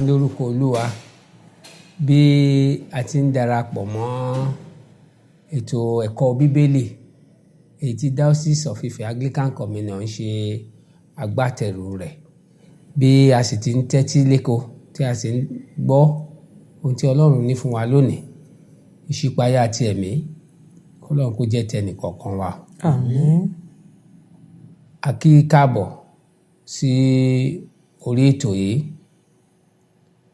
Lórúkọ Olúwa bí a ti ń darapọ̀ mọ́ ètò ẹ̀kọ́ Bíbélì èyí tí Diocese of Ife Anglican Communion ń ṣe agbátẹrù rẹ̀, bí a sì ti ń tẹ́tí léko tí a sì ń gbọ́ ohun tí Ọlọ́run ní fún wa lónìí, ìṣípayá ti ẹ̀mí, k'Ọlọ́run kó jẹ́ tẹnì kọ̀ọ̀kan wa. Àmín. A kí káàbọ̀ sí orí ètò yìí.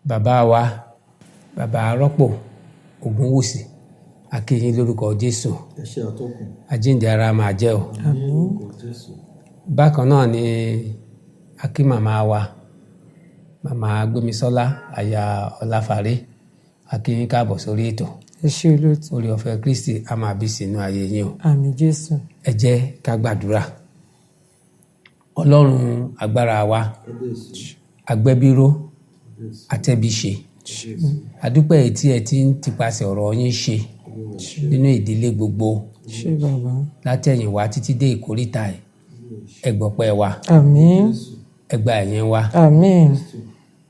Bàbá wa, bàbá Rọ́pò Ògúnwùsì, a kí yín lórúkọ Jésù. Ẹ ṣé àtọ́kùn. Àjíǹde ara máa jẹ́ o. Àmín lórúkọ Jésù. Bákan náà ni a kí màmá wa, màmá Gbémisọ́lá, aya Ọláfaré, a kí yín káàbọ̀ sórí ètò. Ẹ ṣé olóòtú. Oore ọ̀fẹ́ Kristi a máa bí sínú ayé yín o. Àmín Jésù. Ẹ jẹ́ ká gbàdúrà. Ọlọ́run agbára wa, agbẹ́bíró, atẹ́bíṣe, adúpẹ́ èyí tí ẹ ti ń tipasẹ̀ ọ̀rọ̀ yín ṣe nínú ìdílé gbogbo Ṣé bàbá. látẹ̀yìnwá títí dé ìkóríta ẹ̀. Ẹ gbọ́pẹ́ wa. Àmín. Ẹ gba ẹ̀yìn wa. Àmín.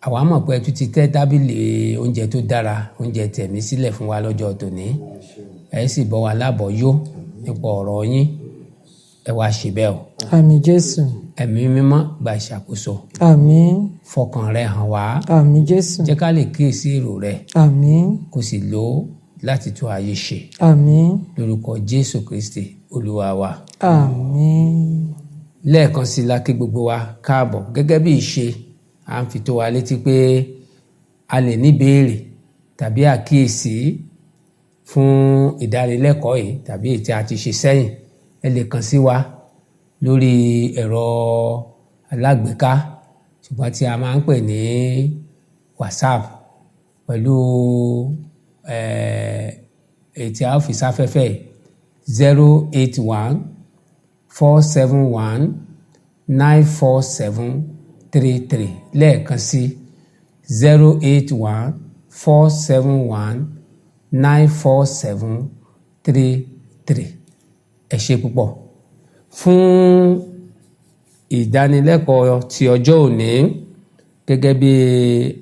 Àwa mọ̀ pé ẹ tún ti tẹ́ tábìlì oúnjẹ tó dára, oúnjẹ tẹ̀mí sílẹ̀ fún wa lọ́jọ́ tòní. Ẹ sì bọ́ wa lábọ̀ yó nípa ọ̀rọ̀ yín. Ẹ wá ṣe bẹ́ẹ̀ o. Àmín Jésù. Ẹ̀mí mímọ́ gba ìṣàkóso. Àmín. Fọkàn rẹ hàn wá. Àmín Jésù. Jẹ́ ká lè kíyèsí èrò rẹ. Àmín. Kó sì lò ó láti tún ayé ṣe. Àmín. Lórúkọ Jésù Kristi Olúwa wa. Àmín. Lẹ́ẹ̀kan sí la kí gbogbo wa káàbọ̀. Gẹ́gẹ́ bí ìṣe, à ń fi tó wa létí pé a lè ní ìbéèrè tàbí àkíyèsí fún ìdánilẹ́kọ̀ọ́ yìí tàbí èyí tí a ti ṣe sẹ́yìn. Ẹ lè kàn sí wa lórí ẹ̀rọ alágbèéká ṣùgbọ́n tí a máa ń pè ní WhatsApp pẹ̀lú èyí tí a ó fi sáfẹ́fẹ́ 081 471 947 33, lẹ́ẹ̀kan sí 081 471 947 33. Ẹ ṣé púpọ̀ fún ìdánilẹ́kọ̀ọ́ ti ọjọ́ òní. Gẹ́gẹ́ bí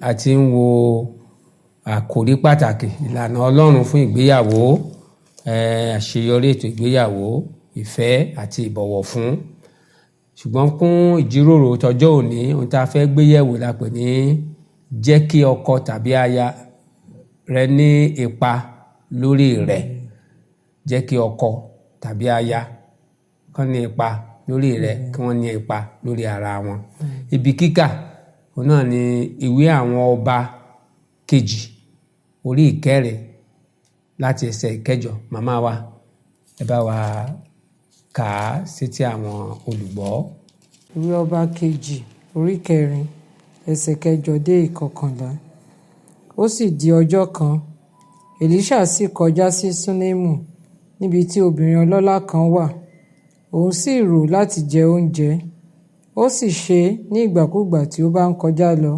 a ti ń wo àkòrí pàtàkì ìlànà Ọlọ́run fún ìgbéyàwó, àṣeyọrí ètò ìgbéyàwó, ìfẹ́ àti ìbọ̀wọ̀ fún. Ṣùgbọ́n fún ìjíròrò tọjọ́ òní, ohun tí a fẹ́ gbé yẹ̀wò la pè ní jẹ́ kí ọkọ tàbí aya rẹ ní ipa lórí rẹ̀. Jẹ́ kí ọkọ tàbí aya kán ní ipa lórí rẹ̀, kí wọ́n ní ipa lórí ara wọn. Ibi kíkà òun náà ni ìwé àwọn ọba kejì orí ìkẹrin láti ẹsẹ̀ ìkẹjọ. Màmá wa, ẹ bá wa kà á sétí àwọn olùgbọ́. Ìwé ọba kejì orí kẹrin ẹsẹ̀ kẹjọ dé ìkọkànlá. Ó sì di ọjọ́ kan, Èlíṣà sì kọjá sí Súnémù níbi tí obìnrin ọlọ́lá kan wà. Òun sì rò láti jẹ oúnjẹ. Ó sì ṣe ní ìgbàkúgbà tí ó bá ń kọjá lọ,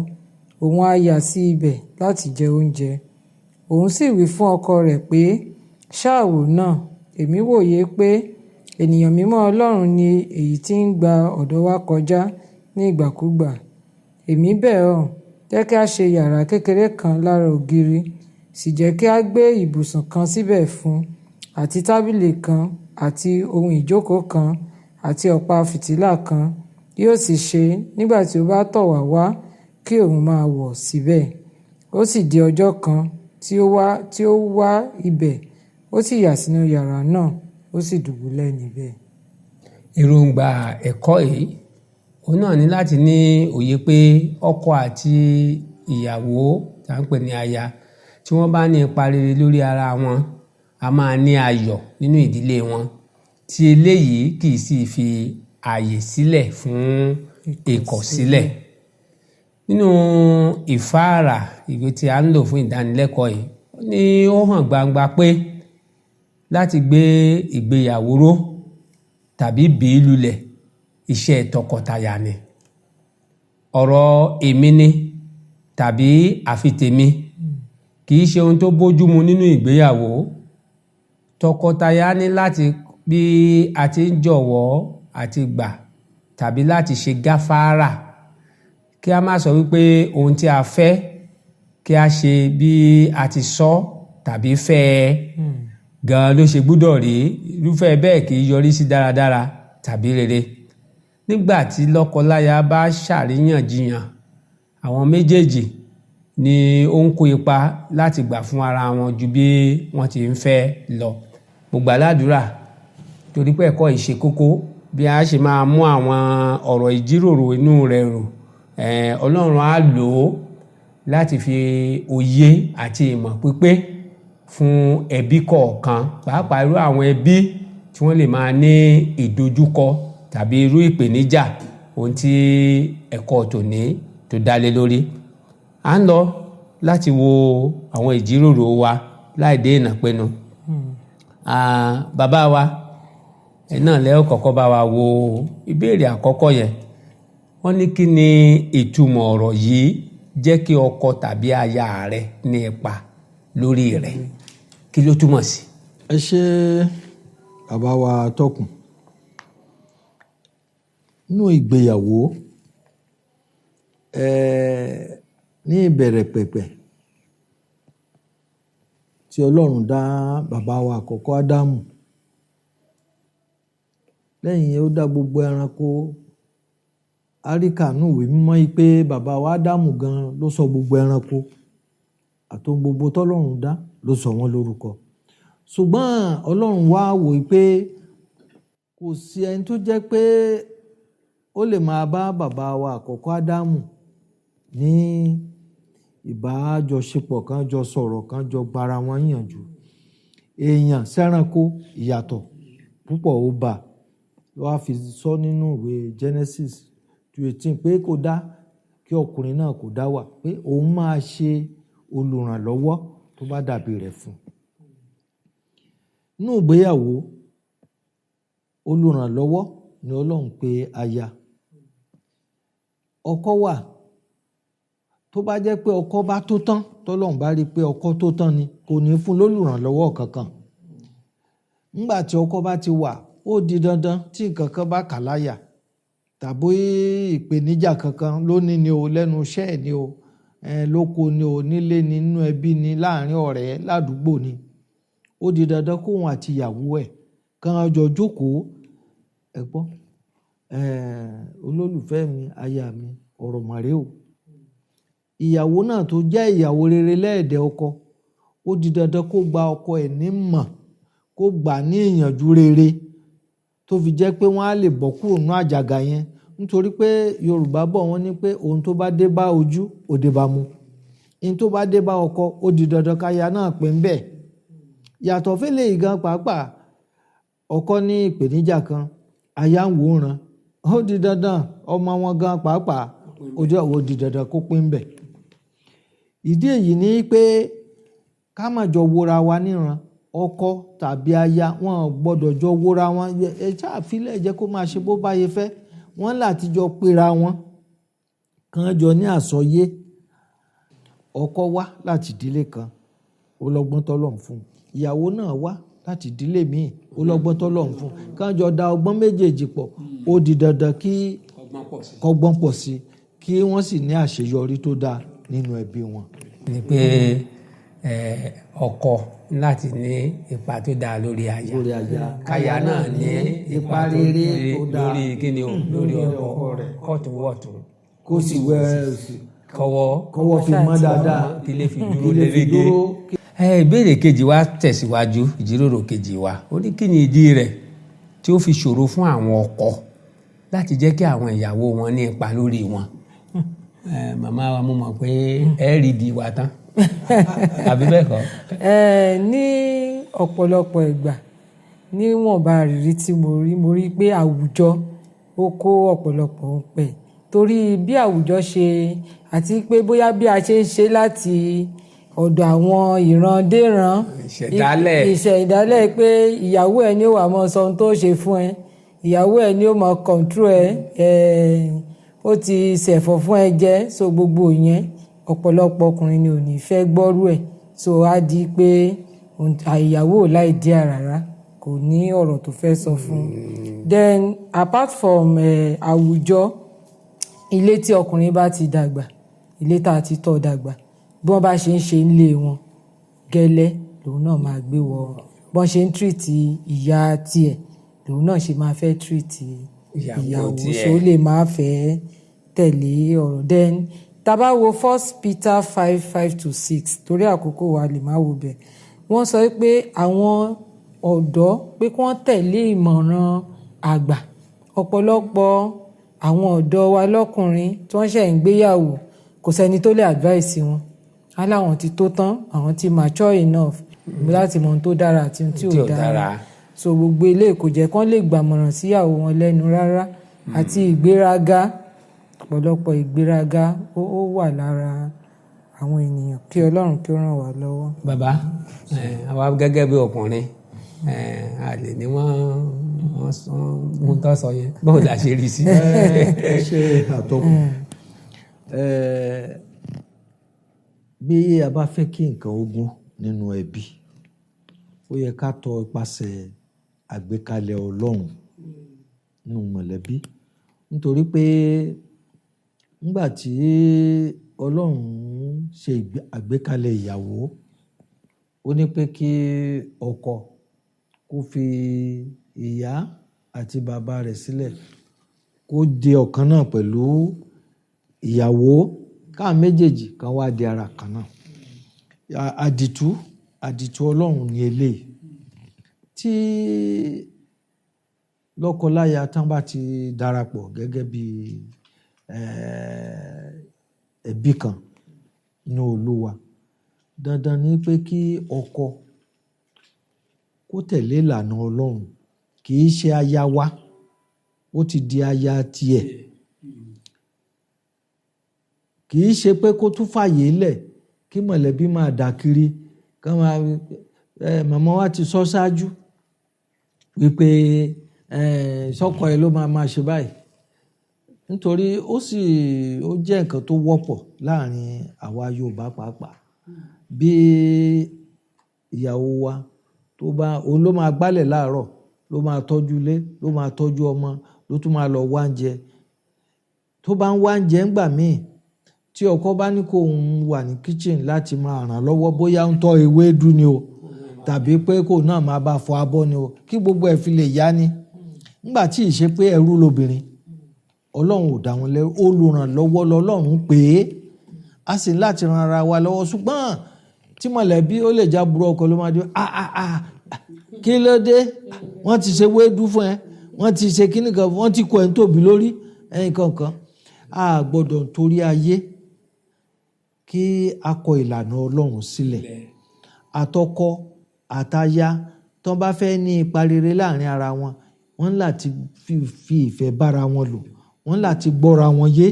òun á yà sí ibẹ̀ láti jẹ oúnjẹ. Òun sì wí fún ọkọ rẹ̀ pé, ṣáà wò náà, èmi wòye pé ènìyàn mímọ́ Ọlọ́run ni èyí tí ń gba ọ̀dọ̀ wa kọjá ní ìgbàkúgbà. Èmi bẹ̀ ọ́, jẹ́ kí a ṣe yàrá kékeré kan lára ògiri, sì jẹ́ kí a gbé ibùsùn kan síbẹ̀ fún un, àti tábìlì kan, àti ohun ìjókòó kan, àti ọ̀pá fìtílà kan. Yóò sì ṣe nígbà tí ó bá tọ̀ wá wá kí òun máa wọ̀ síbẹ̀. Ó sì di ọjọ́ kan tí ó wá ibẹ̀, ó sì yà sínú yàrá náà, ó sì dùbúlẹ̀ níbẹ̀. Èròǹgbà ẹ̀kọ́ yìí, òun náà ní láti ní òye pé ọkọ àti ìyàwó tá ń pè ní aya, tí wọ́n bá ní ipa rere lórí ara wọn, a máa ní ayọ̀ nínú ìdílé wọn, tí eléyìí kì í sì fi ààyè sílẹ̀ fún ìkọ̀sílẹ̀. Nínú ìfáàrà ìwé tí a ń lò fún ìdánilẹ́kọ̀ọ́ yìí, ní ó hàn gbangba pé láti gbé ìgbéyàwó ró tàbí bí lulẹ̀, iṣẹ́ tọkọtaya ni. Ọ̀rọ̀ èmi ni tàbí àfi tèmi kì í ṣe ohun tó bójúmu nínú ìgbéyàwó. Tọkọtaya ní láti bí a ti ń jọ̀wọ́ àti gbà tàbí láti ṣe gáfárà, kí a má sọ wípé ohun tí a fẹ́ Kí a ṣe bí a ti sọ tàbí fẹ́ ẹ gan ló ṣe gbúdọ̀ rí. Irúfẹ́ bẹ́ẹ̀ kì í yọrí sí dáradára tàbí rere. Nígbà tí lọ́kọláya bá ṣàríyànjiyàn, àwọn méjèèjì ni ó ń kó ipa láti gbà fún ara wọn ju bí wọ́n ti ń fẹ́ lọ. Mo gbà ládùúrà torí pé ẹ̀kọ́ yìí ṣe kókó bí a ṣe máa mú àwọn ọ̀rọ̀ ìjíròrò inú rẹ̀ rò. Ọlọ́run á lò ó láti fi òye àti ìmọ̀ pípé fún ẹbí kọ̀ọ̀kan, pàápàá irú àwọn ẹbí tí wọ́n lè máa ní ìdojúkọ tàbí irú ìpèníjà ohun tí ẹ̀kọ́ tòní tó dá lé lórí. À ń lọ láti wo àwọn ìjíròrò wa láì dé ìnàpẹnu. Bàbá wa, ẹ náà lẹ́yìn kọ́kọ́ bá wa wo ìbéèrè àkọ́kọ́ yẹn. Wọ́n ní kí ni ìtumọ̀ ọ̀rọ̀ yìí jẹ́ kí ọkọ tàbí aya rẹ ní ipa lórí rẹ̀? Kí ló túmọ̀ sí? Ẹ ṣé, bàbá wa tọkùn. Nínú ìgbéyàwó, ní ìbẹ̀rẹ̀ pẹ̀pẹ̀ tí Ọlọ́run dá bàbá wa àkọ́kọ́ Ádámù, lẹ́yìn yẹn ó dá gbogbo ẹranko. Áríkà nínú ìwé mímọ́ yìí pé bàbá wa Ádámù gan ló sọ gbogbo ẹranko àti ohun gbogbo tọ́lọ́run dá ló sọ wọ́n lórúkọ. Ṣùgbọ́n Ọlọ́run wá wò pé kò sí ẹni tó jẹ́ pé ó lè máa bá bàbá wa àkọ́kọ́ Ádámù ní ìbájọṣepọ̀, kan jọ sọ̀rọ̀, kan jọ gbara wọn yànjú. Èèyàn sẹ́ranko ìyàtọ̀ púpọ̀ ó bá ló wá fi sọ nínú ìwé Genesis 2:18 pé kò dá kí ọkùnrin náà kò dá wà, pé òun máa ṣe olùrànlọ́wọ́ tó bá dàbí rẹ̀ fún un. Nínú ìgbéyàwó, olùrànlọ́wọ́ ni Ọlọ́run pè aya. Ọkọ wà, tó bá jẹ́ pé ọkọ bá tó tán, tọ́lọ́run bá rí pé ọkọ tó tán ni, kò ní fún lólùrànlọ́wọ́ kankan. Nígbà tí ọkọ bá ti wà, ó di dandan tí nǹkan kan bá kà láyà tàbí ìpèníjà kankan lónìí ni o, lẹ́nu iṣẹ́ ẹ̀ ni o, lóko ni o, nílé ni, nínú ẹbí ni, láàrin ọ̀rẹ́, ládùúgbò ni, ó di dandan kóun àti ìyàwó ẹ̀ kàn jọ jókòó. Ẹ gbọ́, olólùfẹ́ mi, aya mi, ọ̀rọ̀ màrè o. Ìyàwó náà tó jẹ́ ìyàwó rere lẹ́ẹ̀dẹ̀ ọkọ, ó di dandan kó gba ọkọ ẹ̀ ní mọ̀, kó gbà ní ìyànjú rere tó fi jẹ́ pé wọ́n á lè bọ́ kúrò nínú àjàgà yẹn. Nítorí pé Yorùbá bọ̀ wọ́n ní pé ohun tó bá dé bá ojú, ó dé bá mú. Ohun tó bá dé bá ọkọ, ó di dandan káya náà pé ń bẹ̀. Yàtọ̀ fẹ́lẹ̀ yìí gan pàápàá, ọkọ ní ìpèníjà kan, aya ń wòran, ó di dandan ọmọ wọn gan pàápàá, ó di dandan kó pín bẹ̀. Ìdí èyí ni pé ká má jọ wora wa níran. Ọkọ tàbí aya wọn ò gbọdọ̀ jọ wora wọn. Ẹ ṣáà filẹ̀ jẹ́ kó máa ṣe bó bá yẹ fẹ́. Wọ́n láti jọ pera wọn, kàn jọ ní àsọyé. Ọkọ wá láti ìdílé kan, ó lọ́gbọ́n tọ́lọ́run fún un. Ìyàwó náà wá láti ìdílé míì, ó lọ́gbọ́n tọ́lọ́run fún un. Kàn jọ da ọgbọ́n méjèèjì pọ̀, ó di dandan kí kọ́gbọ́n pọ̀ sí, kí wọ́n sì ní àṣeyọrí tó dáa nínú ẹbí wọn. Ni pé ọkọ láti ní ipa tó dáa lórí aya, káya náà ní ipa rere lórí kíni o, lórí ọkọ, kọ́tún wọ̀tún, kó sì wẹ òsì, kọ́wọ́ fi mọ́ dáadáa, kí lè fi dúró lérégé. Ìbéèrè kejì wa tẹ̀síwájú, ìjíròrò kejì wa, ó ní kí ni ìdí rẹ̀ tí ó fi ṣòro fún àwọn ọkọ láti jẹ́ kí àwọn ìyàwó wọn ní ipa lórí wọn? Màmá wa, mo mọ̀ pé ẹ rí di wa tán, àbí bẹ́ẹ̀ kọ́? Ní ọ̀pọ̀lọpọ̀ ìgbà, níwọ̀nba ìrírí tí mo rí, mo rí pé àwùjọ ó kó ọ̀pọ̀lọpọ̀ ń pẹ̀. Torí bí àwùjọ ṣe àti pé bóyá bí a ṣe ń ṣe láti ọ̀dọ̀ àwọn ìrandéran, ìṣẹ̀dálẹ̀, ìṣẹ̀dálẹ̀ pé ìyàwó ẹ ni ó wà mọ́ sọ ohun tó ṣe fún ẹ, ìyàwó ẹ ni ó mọ control ẹ, ó ti ṣẹ̀fọ̀ fún ẹ jẹ. So gbogbo yẹn, ọ̀pọ̀lọpọ̀ ọkùnrin ni ò ní fẹ́ gbọ́rú ẹ̀. So á di pé ìyàwó ò láì díẹ̀ rárá, kò ní ọ̀rọ̀ tó fẹ́ sọ fún un. Then apart from àwùjọ, ilé tí ọkùnrin bá ti dàgbà, ilé tá a ti tọ́ dàgbà, Bí wọ́n bá ṣe ń ṣe nílé wọn gẹ́lẹ́ lòun náà máa gbé wọ, bọ́n ṣe ń treat ìyá tiẹ̀ lòun náà ṣe máa fẹ́ treat ìyàwó ìyàwó tiẹ̀. So ó lè máa fẹ́ tẹ̀lé ọ̀rọ̀. Then tá bá wo 1 Peter 5:5-6, torí àkókò wa lè má wo bẹ̀, wọ́n sọ pé àwọn ọ̀dọ́ pé kí wọ́n tẹ̀lé ìmọ̀ràn àgbà. Ọ̀pọ̀lọpọ̀ àwọn ọ̀dọ́ wa lọ́kùnrin tí wọ́n ṣẹ̀ ń gbéyàwó, kò sẹ́ni tó lè advice wọn. Á láwọn ti tó tán, àwọn ti mature enough láti mọ ohun tó dára àti ohun tí tí ò ò dára. dára. So gbogbo eléyìí kò jẹ́ kán lè gbàmọ̀ràn síyàwó wọn lẹ́nu rárá. Àti ìgbéraga, ọ̀pọ̀lọpọ̀ ìgbéraga ó wà lára àwọn ènìyàn. Kí Ọlọ́run kí ó ràn wá lọ́wọ́. Bàbá, àwa gẹ́gẹ́ bí ọkùnrin, a lè ní wọ́n sọ ohun tó sọ yẹn, báwo la ṣe rí sí? Ẹ ṣe, àtọkùn. Bí a bá fẹ́ kí nǹkan ogun nínú ẹbí, ó yẹ ká tọ ipasẹ̀ àgbékalẹ̀ Ọlọ́run nínú mọ̀lẹ́bí, nítorí pé nígbà tí Ọlọ́run ṣe àgbékalẹ̀ ìyàwó, ó ní pé kí ọkọ kó fi ìyá àti bàbá rẹ̀ sílẹ̀, kó di ọ̀kan náà pẹ̀lú ìyàwó, káà méjèèjì kan wá di ara kan náà. Àdìtú Ọlọ́run ni eléyìí. Tí lọ́kọláya tán bá ti darapọ̀ gẹ́gẹ́ bí ẹbí kan ní Olúwa, dandan ni pé kí ọkọ kó tẹ̀lé ìlànà Ọlọ́run. Kì í ṣe aya wa, ó ti di aya tiẹ̀. Kì í ṣe pé kó tún fàyè lẹ̀ kí mọ̀lẹ́bí máa dà kiri kán máa màmá wa ti sọ ṣáájú wípé sọ́kọ ẹ ló máa máa ṣe báyìí, nítorí ó sì ó jẹ́ nǹkan tó wọ́pọ̀ láàrin àwa Yorùbá pàápàá. Bí ìyàwó wa tó bá òun ló máa gbálẹ̀ láàárọ̀, ló máa tọ́jú ilé, ló máa tọ́jú ọmọ, ló tún máa lọ wá oúnjẹ. Tó bá ń wá oúnjẹ ńgbà míì, tí ọkọ bá ní kó òun wà ní kitchen láti máa ràn lọ́wọ́, bóyá ń tọ́ ewédú ni o, tàbí pé kó náà máa bá fọ abọ́ ni o, kí gbogbo ẹ̀ fi lè yá ni. Nígbà tí ì ṣe pé ẹrú lobìnrin, Ọlọ́run ò dá wọn lẹ́rú, olùrànlọ́wọ́ lọ́lọ́run pé a sì ní láti ran ara wa lọ́wọ́. Ṣùgbọ́n tí mọ̀lẹ́bí ó lè já burú, ọkọ ló máa dé, ah ah ah, kí ló dé? Wọ́n ti ṣe wédú fún ẹ, wọ́n ti ṣe kíní kan, wọ́n ti kọ ẹ̀ ń tóbi lórí ẹ̀yìn kankan. A gbọ́dọ̀ torí ayé kí a kọ ìlànà Ọlọ́run sílẹ̀. Àtọkọ àtaya tán bá fẹ́ ní ipa rere láàrin ara wọn, wọ́n ní láti fi ìfẹ́ bára wọn lò, wọ́n ní láti gbọ́ra wọn yé.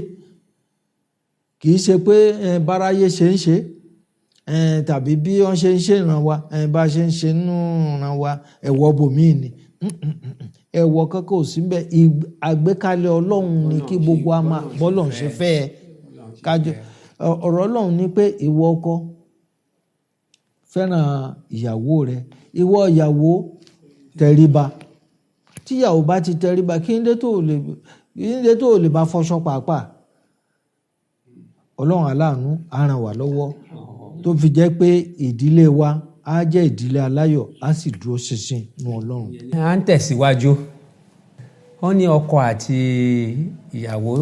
Kì í ṣe pé báráyé ṣe ń ṣe, tàbí bí wọ́n ṣe ń ṣe ìran wa, bá ṣe ń ṣe nínú ìran wa, ẹ̀wọ̀ bòmíì ni. Ẹ̀wọ̀ kankan ò sí ńbẹ̀. Àgbékalẹ̀ Ọlọ́run ni kí gbogbo wa máa bọ́lọ́run ṣe fẹ́ ẹ. Kájọ ọ̀rọ̀ Ọlọ́run ni pé ìwọ ọkọ fẹ́ràn ìyàwó rẹ, ìwọ ìyàwó tẹríba. Tí ìyàwó bá ti tẹríba, kí ní dé tó lè bá fọṣọ pàápàá? Ọlọ́run aláàánú á ràn wá lọ́wọ́ tó fi jẹ́ pé ìdílé wa á jẹ́ ìdílé aláyọ̀, á sì dúró ṣinṣin nínú Ọlọ́run. À ń tẹ̀síwájú. Wọ́n ní ọkọ àti ìyàwó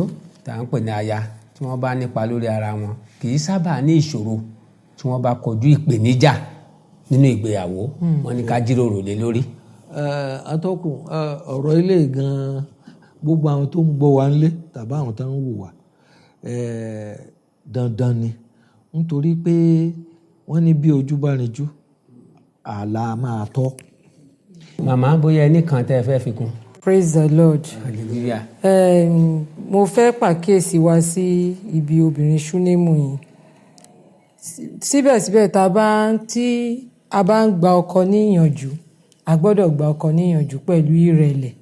tá à ń pè ní aya, tí wọ́n bá nípa lórí ara wọn, kì í sábà ní ìṣòro tí wọ́n bá kojú ìpèníjà nínú ìgbéyàwó. Wọ́n ní ká jíròrò lé lórí. Atọ́kùn, ọ̀rọ̀ ilé gan-an, gbogbo àwọn tó ń gbọ́ wa nílé tàbí àwọn tó ń wò wá, dandan ni, nítorí pé wọ́n ní bí ojú bá rinjú, ààlà máa tọ́. Màmá, bóyá ẹnì kan tẹ́ ẹ fẹ́ fi kún. Praise the Lord. Hallelujah. Mo fẹ́ pàkíyèsí wa sí ibi obìnrin Ṣúnémù yìí. Síbẹ̀síbẹ̀, tí a bá ń gba ọkọ níyànjú, a gbọ́dọ̀ gba ọkọ níyànjú pẹ̀lú ìrẹ̀lẹ̀.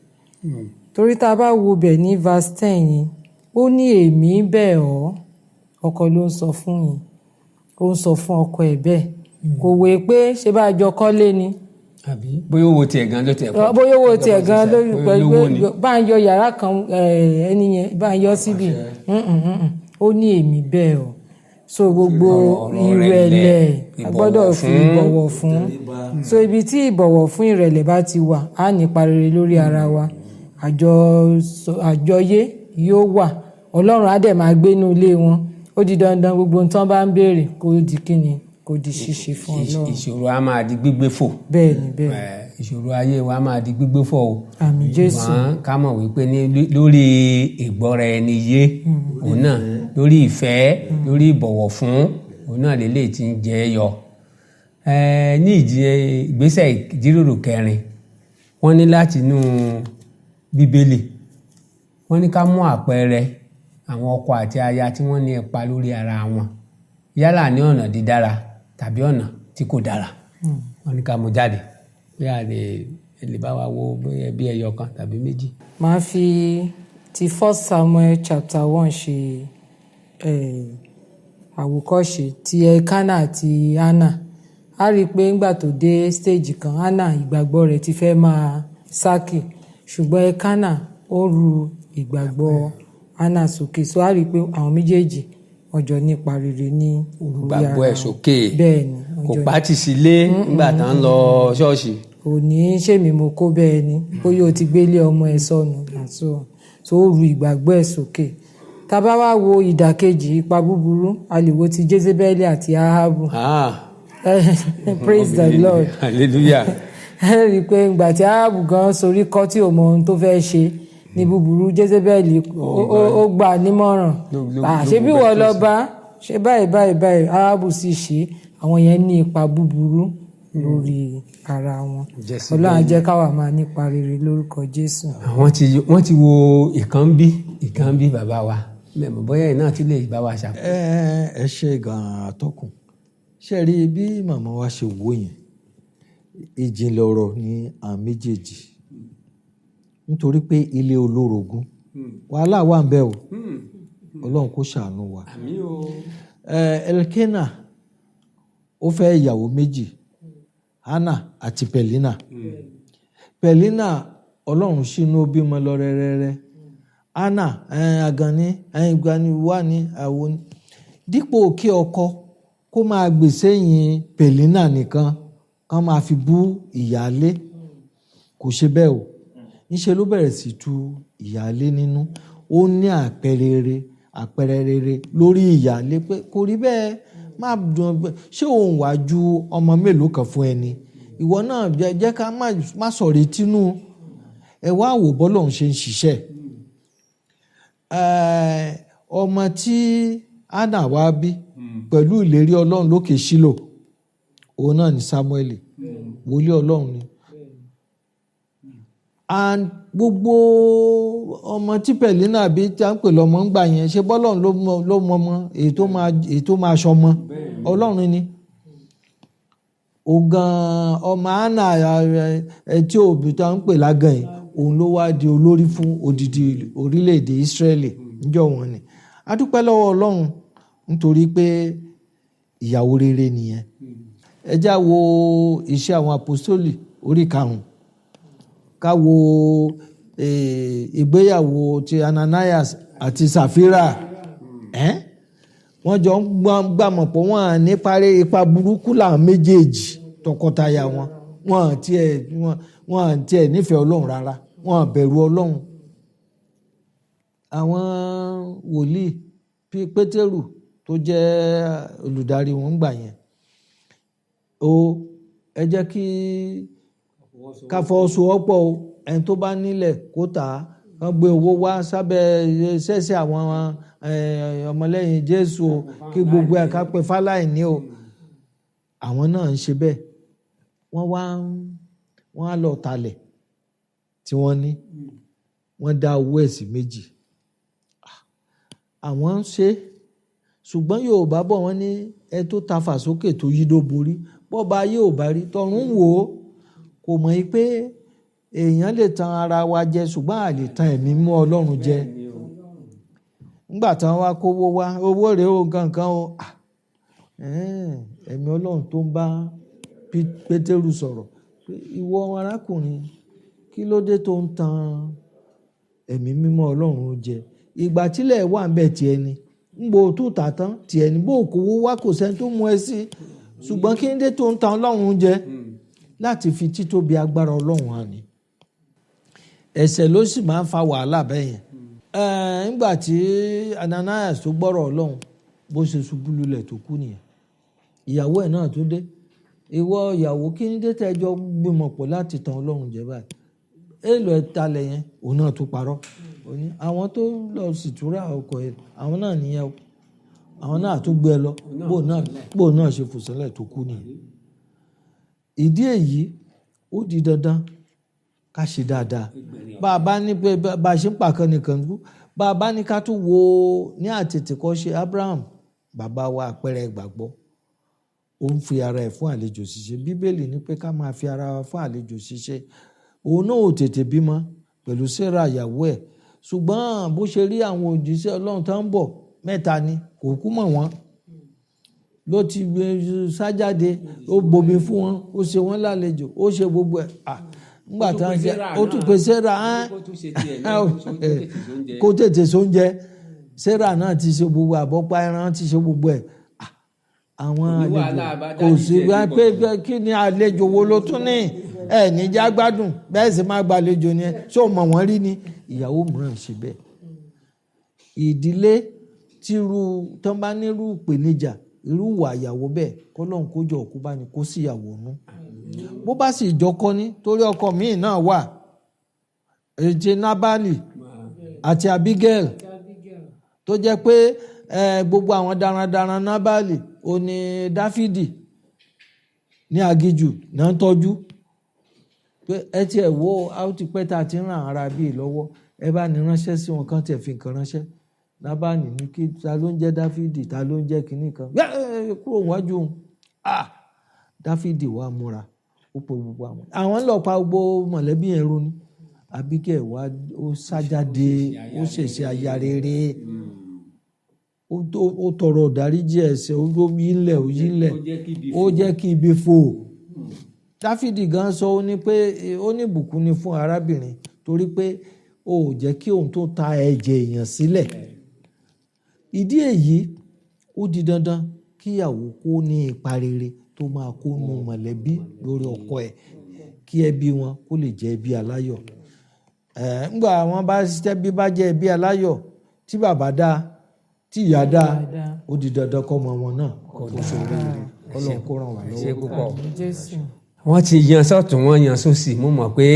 Torí tá a bá wo bẹ̀ ní verse 10 yìí, ó ní èmi bẹ̀ ọ́, ọkọ ló ń sọ fún yín, ó ń sọ fún ọkọ ẹ̀ bẹ́ẹ̀. Kò wé pé ṣé bá a jọ kọ́lé ni. Àbí bóyá owó tiẹ̀ gan ló tiẹ̀ pọ̀. Bóyá owó tiẹ̀ gan lórí Bóyá pẹ̀lú olówó ni. Bá ń yọ yàrá kan, ẹni yẹn bá ń yọ síbi. Ó ní èmi bẹ́ẹ̀ o. So gbogbo Ọ̀rọ̀ ìrẹ̀lẹ̀, ìrẹ̀lẹ̀, a gbọ́dọ̀ fi ìbọ̀wọ̀ ìbọ̀wọ̀ fún. So ibi tí ìbọ̀wọ̀ fún ìrẹ̀lẹ̀ bá ti wà, á nípa rere lórí ara wa. Àjọyé yóò wà, Ọlọ́run á dẹ̀ máa gbénú ilé wọn. Ó di dandan gbogbo ohun tí wọ́n bá ń béèrè kó di kíni, kó di ṣíṣe fún Ọlọ́run. Ìṣòro á máa di gbígbé fò. Bẹ́ẹ̀ ni, bẹ́ẹ̀ ni. Ìṣòro ayé wa máa di gbígbé fò o. Àmín Jésù. Ṣùgbọ́n ká mọ̀ wípé ní lórí ìgbọ́ra ẹni yé, òun náà lórí ìfẹ́, lórí ìbọ̀wọ̀ fún, òun náà lélẹ̀ tí ń jẹ yọ. Ní ìgbésẹ̀ ìjíròrò kẹrin, wọ́n ní láti inú Bíbélì, wọ́n ní ká mú àpẹẹrẹ àwọn ọkọ àti aya tí wọ́n ní ipa lórí ara wọn, yálà ní ọ̀nà dídára tàbí ọ̀nà tí kò dára. Wọ́n ní ká mú jáde bí a lè bá wa wo bóyá bí ẹyọ kan tàbí méjì. Màá fi ti 1 Samuel chapter 1 ṣe àwòkọ́ṣe ti Elkanah àti Hannah. A rí i pé ńgbà tó dé stage kan, Hannah ìgbàgbọ́ rẹ̀ ti fẹ́ máa sákì, ṣùgbọ́n Elkanah ó ru ìgbàgbọ́ Hannah sókè. So a rí i pé àwọn méjèèjì wọ́n jọ nípa rere ní orí Gbàgbọ́ ara ẹ̀ wọn. sókè. Bẹ́ẹ̀ ni, wọ́n Kò jọ pàtì sílé nígbà tá ń lọ ṣọ́ọ̀ṣì. Kò ní ṣèmi mo kó bẹ́ẹ̀ ni, bóyá o ti gbélé ọmọ ẹ sọnù, and so on. So ó ru ìgbàgbọ́ ẹ̀ sókè. Tá bá wá wo ìdàkejì ipa búburú, a lè wo ti Jezebeli àti Ahabu. Praise the Lord. Hallelujah. Ẹ rí i pé ìgbà tí Ahabu gan sorí kọ́ tí ò mọ ohun tó fẹ́ ṣe ní búburú, Jezebeli ó gbà á nímọ̀ràn. Ló Ṣé bí gbogbo wọ́n ẹ̀ lọ tó bá ṣe báyìí báyìí báyìí, Ahabu sì ṣe. Àwọn yẹn ní ipa búburú lórí ara wọn. Jezebeli. Ọlọ́run á jẹ́ káwa máa nípa rere lórúkọ Jésù. Wọ́n ti wo ìkan bí bàbá wa. Mẹ̀mọ́ bóyá iná tún lè bá wa ṣàkóso. Ẹ ṣe gan-an àtọkùn. Ṣe rí bí màmá wa ṣe wò yẹn, ìjìnlẹ̀ ọ̀rọ̀ ní àwọn méjèèjì, nítorí pé ilé olórogún wàhálà wà ń bẹ o. Ọlọ́run kó ṣàánú wa. Àmín o. Elkanah ó fẹ́ ìyàwó méjì, Hannah àti Pẹ̀línà. Pẹ̀línà Ọlọ́run ṣínú ó bímọ lọ rẹ́rẹ́rẹ́. Hannah àgànní ìgbani wà ní àwo ni. Dípò kí ọkọ kó máa gbèsè yìn Pẹ̀línà nìkan kán máa fi bú ìyáálé, kò ṣe bẹ́ẹ̀ o. Ńṣe ló bẹ̀rẹ̀ sí tu ìyáálé nínú. Ó ní àpẹẹrẹ rere lórí ìyáálé pé kò rí bẹ́ẹ̀, má dùn ọ́, ṣé òun wá ju ọmọ mélòó kan fún ẹni? Ìwọ náà jẹ́ ká má sọ̀rọ̀ tínú. Ẹ wá wò bọ́lọ́hun ṣe ń ṣiṣẹ́. Ọmọ tí Hannah wá bí pẹ̀lú ìlérí Ọlọ́run lókè Ṣílò, òun náà ni Samuel, wòlíì Ọlọ́run ni. And gbogbo ọmọ tí Pẹ̀línà bí tí a ń pè lọ́mọ ń gbà yẹn, ṣe bọ́lọ́run ló mọ ọmọ èyí tó máa ṣọmọ Ọlọ́run ni. Ògàn ọmọ Hannah tí òbí tí a ń pè lágàn yìí, òun ló wá di olórí fún odidi orílẹ̀-èdè Ísírẹ́lì níjọ́ wọn ni. A dúpẹ́ lọ́wọ́ Ọlọ́run nítorí pé ìyàwó rere nìyẹn. Ẹ já wo iṣẹ́ àwọn àpọ́sítélì orí 5. Ká wo ìgbéyàwó ti Ananias àti Sàfírà. Wọ́n jọ ń gbàmọ̀ pọ̀, wọ́n à ní parí ipa burúkú làwọn méjèèjì tọkọtaya wọn. Wọ́n à tiẹ̀ nífẹ̀ẹ́ Ọlọ́run rárá, wọ́n à bẹ̀rù Ọlọ́run. Àwọn wòlíì Pétérù tó jẹ́ olùdarí wọn ń gbà yẹn. O ẹ jẹ́ kí ká fọwọ́sowọ́pọ̀ o, ẹni tó bá nílẹ̀ kó tà á, kán gbé owó wá sábẹ́ ṣẹ́ṣẹ́ àwọn ọmọlẹ́yìn Jésù o, kí gbogbo ẹ̀ ká pe fáláìní o. Àwọn náà ń ṣe bẹ́ẹ̀. Wọ́n á lọ talẹ̀ tí wọ́n ní. Wọ́n dá owó ẹ̀ sí méjì. Àwọn ń ṣe, ṣùgbọ́n Yorùbá bọ̀ wọ́n ní ẹ tó ta fà sókè tó yí dó borí. Bọ́ba ayé ò bá rí, tọ̀run wò ó. Kò mọ̀ pé èèyàn lè tan ara wa jẹ, ṣùgbọ́n a lè tan ẹ̀mí mọ́ Ọlọ́run jẹ. Nígbà tí wọ́n wá kówó wá, owó rèé o, nǹkan o. Ẹ̀mí Ọlọ́run tó ń bá Pétérù sọ̀rọ̀ pé ìwọ arákùnrin, kí ló dé tó ń tan ẹ̀mí mímọ́ Ọlọ́run jẹ? Ìgbà tílẹ̀ wà ń bẹ̀ tiẹ̀ ni. Ń bo tó tà tán tiẹ̀ ní bó kówó wá, kò sẹ́ni tó mú ẹ sí, ṣùgbọ́n kí n dé tó ń tan Ọlọ́run jẹ láti fi títóbi agbára Ọlọ́run hàn ni. Ẹ̀ṣẹ̀ ló sì máa ń fa wàhálà bẹ́ẹ̀ yẹn. Nígbà tí Ananias tó gbọ́rọ̀ Ọlọ́run, bó ṣe ṣubú lulẹ̀ tó kú nìyẹn. Ìyàwó ẹ̀ náà tó dé, ìwọ ìyàwó, kí ní dé tẹ́jọ́ gbìmọ̀ pọ̀ láti tan Ọlọ́run jẹ báyìí? Èèlò ẹ̀ talẹ̀ yẹn, òun náà tó parọ́. Ó ní àwọn tó lọ sìtúrà ọkọ̀ ẹ̀, àwọn náà nìyẹn o, àwọn náà tó gbé ẹ lọ, bó náà ṣe fò sẹ́lẹ̀ tó kú nìyẹn. Ìdí èyí, ó di dandan ká ṣe dáadáa. Bá a bá ní pé bá a ṣe ń pàkan nìkan kú, bá a bá ní ká tún wo ní àtètèkọ́ṣe Abraham bàbá wa, àpẹẹrẹ ìgbàgbọ́, ó ń fi ara ẹ̀ fún àlejò ṣiṣẹ́. Bíbélì ní pé ká máa fi ara wa fún àlejò ṣiṣẹ́. Òun náà ò tètè bímọ pẹ̀lú Sarah ìyàwó ẹ̀, ṣùgbọ́n bó ṣe rí àwọn òjíṣẹ́ Ọlọ́run tó ń bọ̀ mẹ́ta ni, kò kú mọ̀ wọ́n, ló ti sájáde, ó bomi fún wọn, ó ṣe wọ́n lálejò, ó ṣe gbogbo ẹ̀. Nígbà tá a ṣe, ó tún pè Sarah kó tètè sóúnjẹ. Sarah náà ti ṣe gbogbo àbọ̀pá ẹran, ti ṣe gbogbo ẹ̀. Àwọn àlejò kò sí pé kí ni àlejò wo ló tún ní ẹ níjà gbádùn, bẹ́ẹ̀ sì máa gbàlejò ni ẹ ṣé o mọ̀ wọ́n rí ni. Ìyàwó mìíràn ṣe bẹ́ẹ̀. Ìdílé tírú tán bá nírú ìpèníjà irú ìwà ìyàwó bẹ́ẹ̀, kọ́lọ́hún kó jọ òkú bá ní kó sí ìyàwó nú. Bó bá sì jọkọ ní, torí ọkọ míì náà wà, ètè Nábàlì àti Abigail, tó jẹ́ pé gbogbo àwọn darandaran Nábàlì ó ní Dáfídì ní aginjù náà ń tọ́jú pé ẹ tiẹ̀ wo, a ó ti pẹ́ tá a ti ń ràn ara bíi lọ́wọ́, ẹ bá ní ránṣẹ́ sí wọn kán tiẹ̀ fi nǹkan ránṣẹ́. Nábàlì ní kí ta ló ń jẹ́ Dáfídì, ta ló ń jẹ́ kinní kan, kúrò wájú òun. Dáfídì wá múra, ó pe gbogbo àwọn ń lọ pa gbogbo mọ̀lẹ́bí yẹn ronú. Abigail wá, ó sájáde, ó ṣèṣe aya rere, ó tọrọ ìdáríjì ẹ̀ṣẹ̀, ó yílẹ̀, ó yílẹ̀, ó jẹ́ kí ibi fò. Dáfídì gan sọ, ó ní pé ó ní ìbùkún ni fún arábìnrin, torí pé ó jẹ́ kí òun tó ta ẹ̀jẹ̀ èèyàn sílẹ̀. Ìdí èyí, ó di dandan kíyàwó kó ní ipa rere tó máa kó nu mọ̀lẹ́bí lórí ọkọ ẹ̀, kí ẹbí wọn kó lè jẹ́ ẹbí aláyọ̀. Ńgbà wọn bá tẹ́bí bá jẹ́ ẹbí aláyọ̀, tí bàbá dá, tí ìyá dá, ó di dandan kọ́ ọmọ wọn náà kó ṣoríire. Ọlọ́run kó ràn wá lọ́wọ́. Wọ́n ti yan sọ́tún, wọ́n yan sósì. Mo mọ̀ pé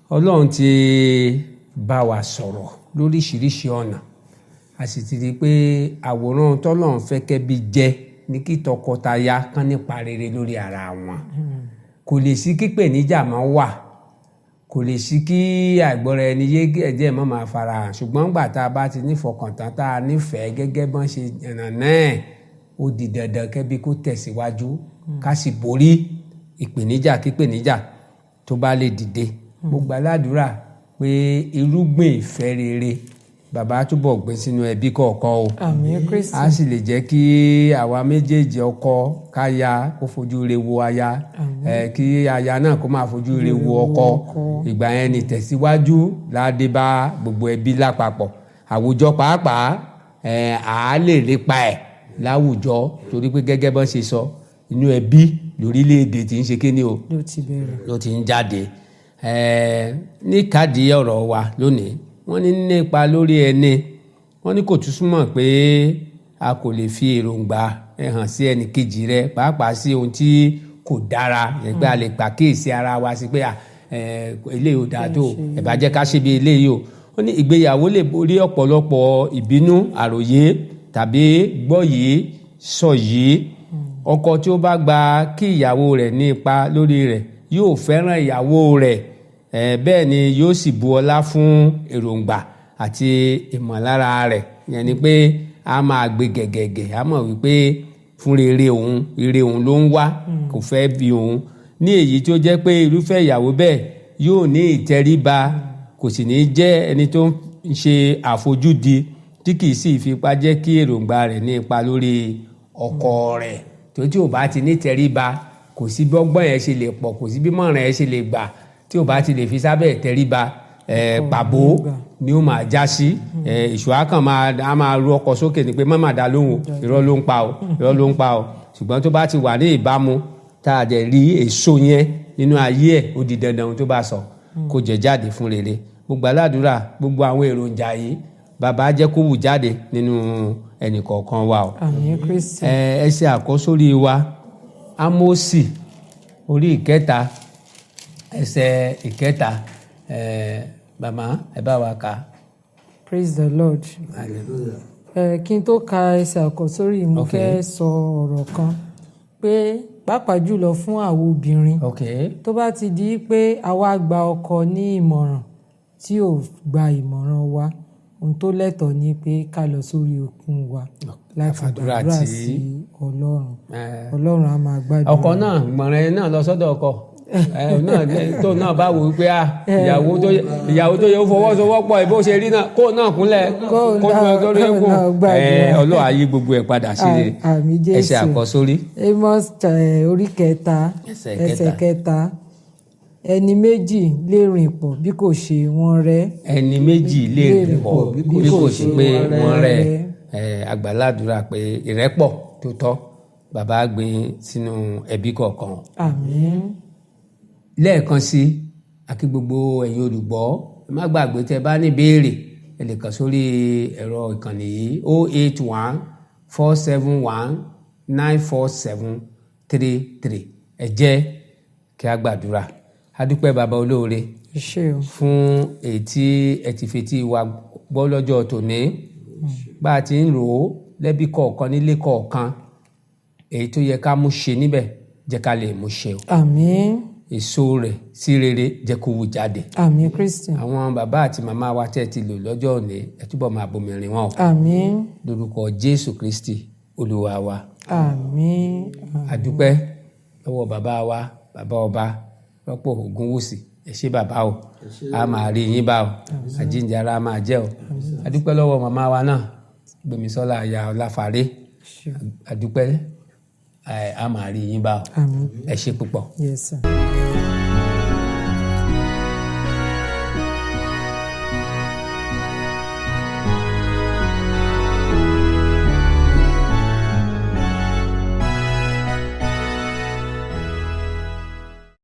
Ọlọ́run ti bá wa sọ̀rọ̀ lóríṣiríṣi ọ̀nà, a sì ti rí i pé àwòrán tọ́lọ́run fẹ́ kẹ́bí jẹ́ ní kí tọkọtaya kán nípa rere lórí ara wọn. Kò lè sí kí ìpèníjà máa wà, kò lè sí kí àìgbọ́ra ẹni yé ẹ̀jẹ̀ mọ́ máa farahàn, ṣùgbọ́n gbà tá a bá ti nífọkàntán, tá a nífẹ̀ẹ́ gẹ́gẹ́ bọ́n ṣe yànnà náà, ó di dandan kẹ́bí kó tẹ̀síwájú, ká sì borí ìpèníjà kípèníjà tó bá lè dìde. Mo gbàládùra pé irúgbìn ìfẹ́ rere bàbá túbọ̀ gbé sínú ẹbí kọ̀ọ̀kan o. Àmín Kristi. A sì lè jẹ́ kí àwa méjèèjì, ọkọ káya kó fojú re wo aya, kí aya náà kó máa fojú re wo ọkọ. Ìgbà yẹn ni tẹ̀síwájú ládé bá gbogbo ẹbí lápapọ̀, àwùjọ pàápàá, à á lè lépa ẹ̀ láwùjọ, torí pé gẹ́gẹ́ bọ́n ṣe sọ, inú ẹbí lórílẹ̀‐èdè tí ń ṣe kíni o ló ti bẹ̀rẹ̀, ló ti ń jáde. Níkàdí ọ̀rọ̀ wa lónìí, wọ́n ní nípa lórí ẹni, wọ́n ní kò tún súnmọ́ pé a kò lè fi èròǹgbà ẹ hàn sí ẹnì kejì rẹ, pàápàá sí ohun tí kò dára, yẹn pé a lè pàkíyèsí ara wa sí pé eléyìí ò dáa tó, ẹ bá jẹ́ ká ṣe bí eléyìí o. Ó ní ìgbéyàwó lè borí ọ̀pọ̀lọpọ̀ ìbínú, àròyé tàbí gbọ́ yìí sọ yìí. Ọkọ tí ó bá gba kí ìyàwó rẹ̀ ní ipa lórí rẹ̀ yóò fẹ́ràn ìyàwó rẹ̀, bẹ́ẹ̀ ni yóò sì bu ọlá fún èròǹgbà àti ìmọ̀lára rẹ̀. Yẹn ni pé a máa gbé gẹ̀gẹ̀gẹ̀, a mọ̀ wípé fún rere òun, ire òun ló ń wá, kò fẹ́ bí òun. Ní èyí tí ó jẹ́ pé irúfẹ́ ìyàwó bẹ́ẹ̀ yóò ní ìtẹríba, kò sì ní jẹ́ ẹni tó ń ṣe àfojúdi, tí kì í sì fipá jẹ́ kí èròǹgbà rẹ̀ ní ipa lórí ọkọ rẹ̀. Tó tí ò bá ti ní tẹríba, kò sí bọ́gbọ́n yẹn ṣe lè pọ̀, kò sí bí mọ̀ràn yẹn ṣe lè gbà, tí ò bá ti lè fi sábẹ́ tẹríba, pàbó ni ó máa já sí. Èṣù á kàn máa ru ọkọ sókè ni pé má má dá lóhùn o, irọ́ ló ń pa o, irọ́ ló ń pa o. Ṣùgbọ́n tó bá ti wà ní ìbámu tá a dẹ̀ rí èso yẹn nínú ayé ẹ̀, ó di dandan ohun tó bá sọ kó jẹ jáde fún rere. Mo gbàládùra gbogbo àwọn èròjà yìí, bàbá jẹ́ kó wù jáde nínú ẹnì kọ̀ọ̀kan wa o. Àmín Kristi. Ẹ ṣe àkọ́sórí wa, Ámósì orí ìkẹta ẹsẹ̀ ìkẹta. Màmá, ẹ bá wa kà. Praise the Lord. Hallelujah. Kí n tó ka ẹsẹ̀ àkọ́sórí, mo fẹ́ sọ ọ̀rọ̀ kan pé pàápàá jùlọ fún àwọn obìnrin, tó bá ti di pé àwa gba ọkọ ní ìmọ̀ràn tí ò gba ìmọ̀ràn wa, ohun tó lẹ́tọ̀ọ́ ni pé ká lọ sórí òkun wa láti gbàdúrà sí Ọlọ́run. Ọlọ́run á máa gbàdúrà. Ọkọ náà gbọ̀nràn ẹ náà lọ sọ́dọ̀ ọkọ náà tó náà bá wò wípé ìyàwó tó yẹ ó fọwọ́sowọ́pọ̀ bó ṣe rí náà, kó náà kúnlẹ̀ kó náà sórí ẹkùn. Ọlọ́run á yí gbogbo ẹ̀ padà sí rere. Ẹsẹ̀ àkọ́sórí. Amos orí kẹta ẹsẹ̀ kẹta. Ẹni méjì lè rìn pọ̀ bí kò ṣe wọ́n rẹ́. Ẹni méjì lè rìn pọ̀ bí kò ṣe pé wọ́n rẹ́. Àgbàládùra pé ìrẹ́pọ̀ tó tọ́ bàbá gbìn sínú ẹbí kọ̀ọ̀kan. Àmín. Lẹ́ẹ̀kan sí, àkí gbogbo ẹ̀yin olùgbọ́, ẹ má gbàgbé tẹ́ bá ní béèrè, ẹ lè kàn sórí ẹ̀rọ ìkànnì yìí 081 471 947 33. Ẹ jẹ́ kí a gbàdúrà. A dúpẹ́ bàbá olóore fún èyí tí ẹ ti fetí wa gbọ́ lọ́jọ́ tòní. Bá a ti ń rò ó lẹ́bí kọ̀ọ̀kan nílé kọ̀ọ̀kan, èyí tó yẹ ká mú ṣe níbẹ̀, jẹ́ ká lè mú ṣe o. Àmín. Èso rẹ̀ sí rere jẹ́ kó wù jáde. Àmín Kristi. Àwọn bàbá àti màmá wa tẹ́ ti lò lọ́jọ́ òní, ẹ túbọ̀ máa bomirin wọn o. Àmín. Lórúkọ Jésù Kristi Olúwa wa. Àmín. A dúpẹ́ lọ́wọ́ bàbá wa, bàbá ọba Rọ́pò Ògúnwùsì. Ẹ ṣé bàbá o, a máa rí yín bá o, àjíǹde ara máa jẹ́ o. A dúpẹ́ lọ́wọ́ màmá wa náà, Gbémisọ́lá aya Ọláfárẹ́. A dúpẹ́, a máa rí yín bá o. Ẹ ṣé púpọ̀. Yes sir.